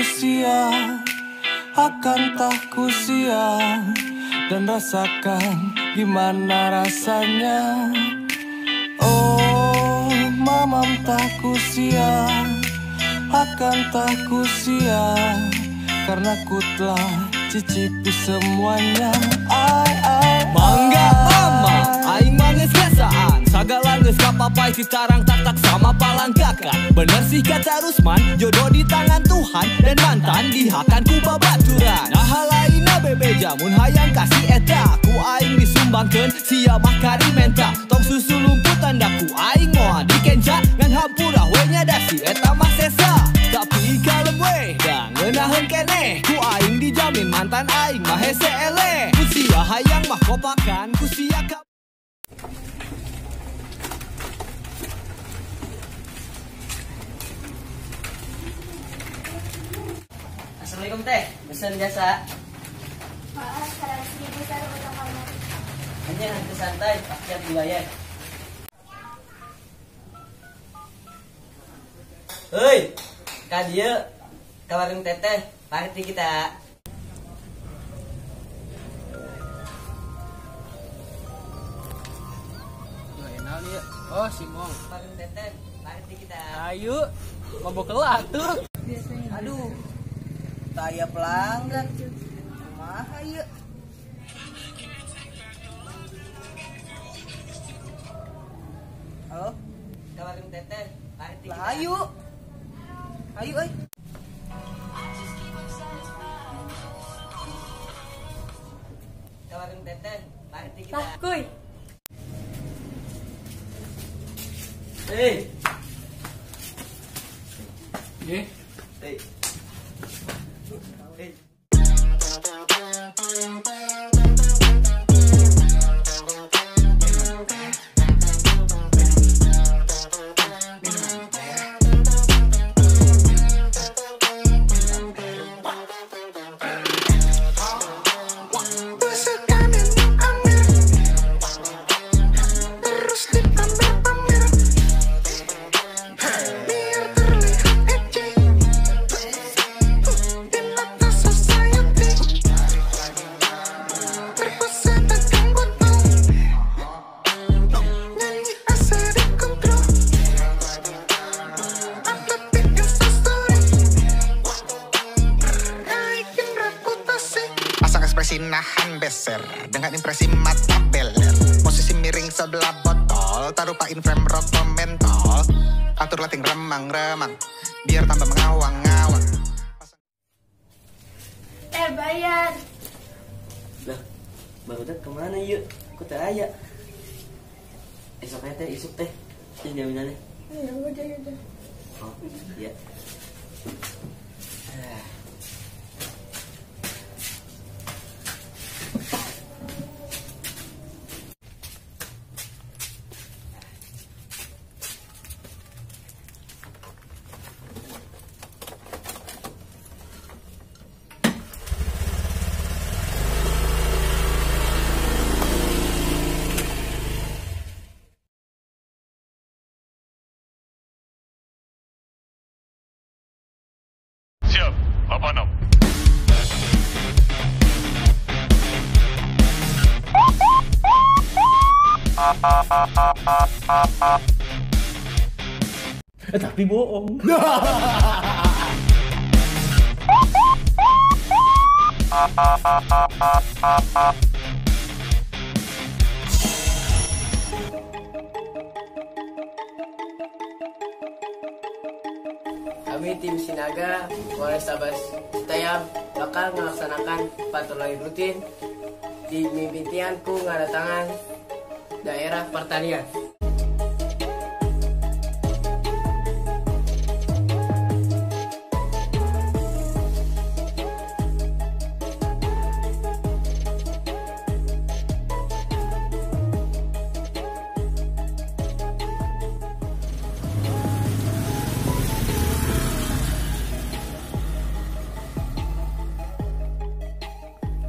kusia, akan tak kusia, dan rasakan gimana rasanya. Oh, mamam tak kusia, akan tak kusia, karena ku telah cicipi semuanya. Ai ai mangga mama, aing mah geus ngasaan, sagala geus kapapai si tarang tak sama palangkakan. Bener sih kata Rusman, jodoh di tangan Tuhan dan mantan dihakan ku babaturan. Nah lainna bebeja mun hayang kasih eta, ku aing disumbangkeun sia mah kari menta. Tong susu lumputan da ku aing moal dikenca, ngan hampura we nya da si eta mah sesa. Tapi kalem we da ngeunaheun keneh, ku aing dijamin mantan aing mah hese eleh. Ku sia hayang mah kopakan, ku sia ka. Assalamualaikum teh, pesen jasa. Maaf, 100.000 baru utang kamu. Hanya hantu santai, pasti dibayar. Hei, ka dieu, ka warung teteh, party kita. Duh, enak nih. Oh, si Mong. Warung teteh, party kita. Ayo, mabok kelah tuh. Aduh. Saya pelanggan, kumaha ieu? Halo, ka warung teteh, party kita. Ayo, ayo, euy. Ka warung teteh, party kita. Lah, kuy. Hei. Nggih. Hei. Hey. Nahan beser dengan impresi mata beler, posisi miring sebelah botol, tarupain frame rokok mentol, atur lating remang-remang biar tambah mengawang-ngawang. Bayar. Lah, barudak kemana yuk? Ku teh aya. Esoknya teh, isuk teh. Ini jaminannya. Ya udah, ya udah. Oh, iya. Siap, 86. Tapi bohong. Kami tim Sinaga Polrestabes Citayam bakal melaksanakan patroli rutin di mimitian ku ngadatangan daerah pertanian.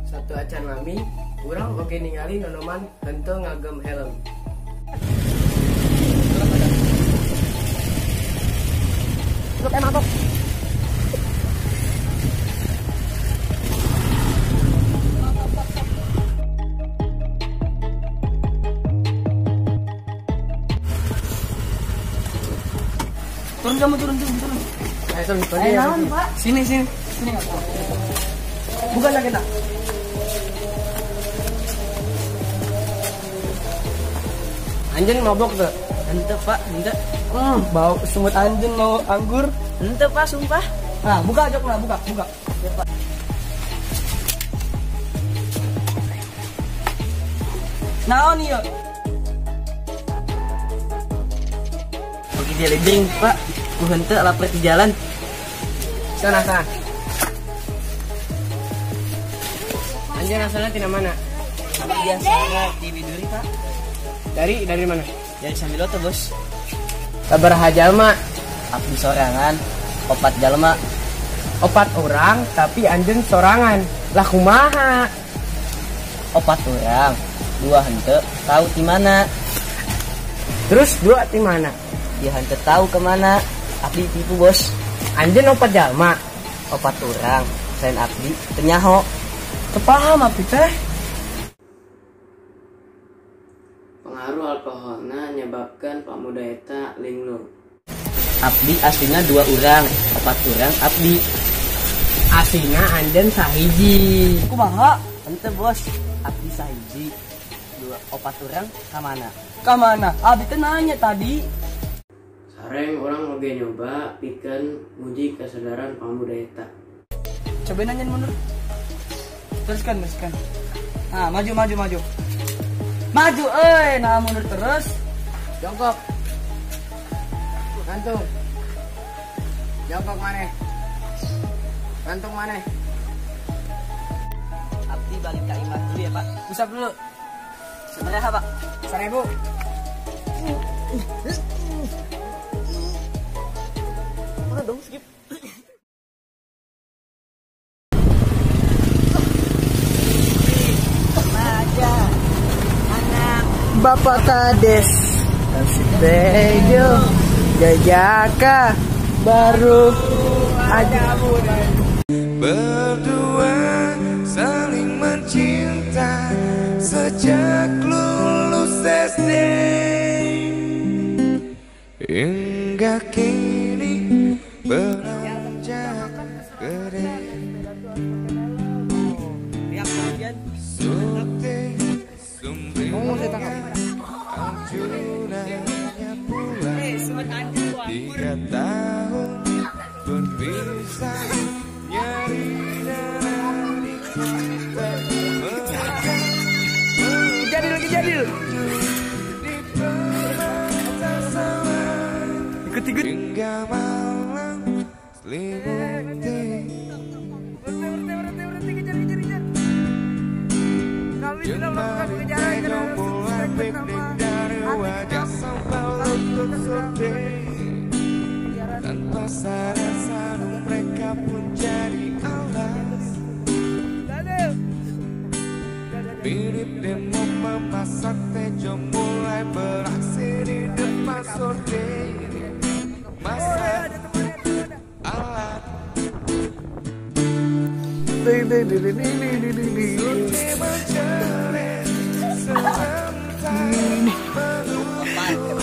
Satu acan lami, urang oge ningali nonoman henteu ngagem helm. kamu turun. Ayo turun. Ayo naon, Pak? Sini. Sini enggak apa. Buka lagi kita. Anjen mabok tuh. Henteu, Pak, henteu. Bau semut anjen mau anggur. Henteu, Pak, sumpah. Nah, buka jokna, buka. Ya, Pak. Naon ieu? Pergi jelejeng, Pak. Ku henteu lapar di jalan. Sana. Anjen asalnya tina mana? Biasanya di Widuri, Pak. Dari mana? Dari Sambiloto, Bos. Sabaraha jalma? Abdi sorangan, 4 jalma. 4 orang, tapi anjeun sorangan. Lah kumaha? 4 orang, 2 henteu tahu di mana. Terus 2 di mana? Ya henteu tahu kemana. Abdi tipu, Bos. Anjeun 4 jalma. 4 orang, selain abdi teu nyaho. Teu paham abdi teh. Pengaruh alkoholna nyebabkan pamuda eta linglung. Abdi aslina 2 orang, 4 orang abdi. Aslina anjeun sahiji. Kumaha? Henteu, Bos. Abdi sahiji. 2 4 orang ka mana? Ka mana? Abdi teh nanya tadi. Sareng urang oge nyoba pikeun nguji kesadaran pamuda eta. Coba nanya mundur. Teruskan. Nah, maju. Maju euy, nah mundur terus. Jongkok. Gantung. Jongkok maneh. Gantung maneh. Abdi balik ka imah dulu ya, Pak. Usap dulu. Sabaraha, Pak? 1000. Mana dong skip. Bapak Kades dan si Tejo Jajaka baru aja. Berdua saling mencinta sejak lulus SD hingga kini beranjak gede. Arjunanya pulang 3 tahun berpisah, nyari dari kita mereka Jadil. Di perbatasan ikut hingga malam selimuti. Berhenti, kejar. Kami sudah melakukan pengejaran karena piknik dari wajah sampai lutut sedih. Tanpa sadar sarung mereka pun jadi alas. Mirip demo memasak Tejo mulai beraksi di depan surti. Masak alat Surti menjerit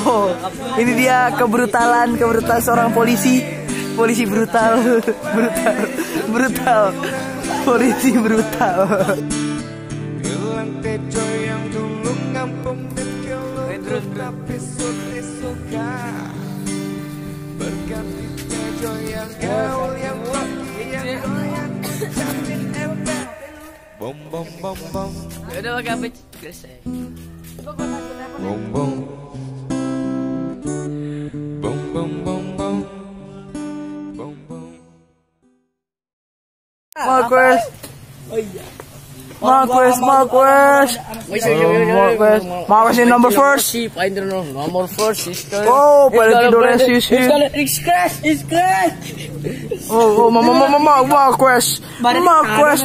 Oh, ini dia kebrutalan seorang polisi. Polisi brutal, brutal. Polisi brutal. Bilang Tejo yang dulu ngampung dikelo, tapi Surti suka. Berganti Tejo yang gaul, yang laki, yang doyan, jamin ember. Bom bom bom bom. Ya udah pakai apa? Selesai. Bom bom. Bom bom bom bom. Bom bom. Marquez. Oh iya. Marquez. Marquez in number first. Number first. Oh, Valentino Rossi. It's crash. Oh, mama, Marquez. Marquez.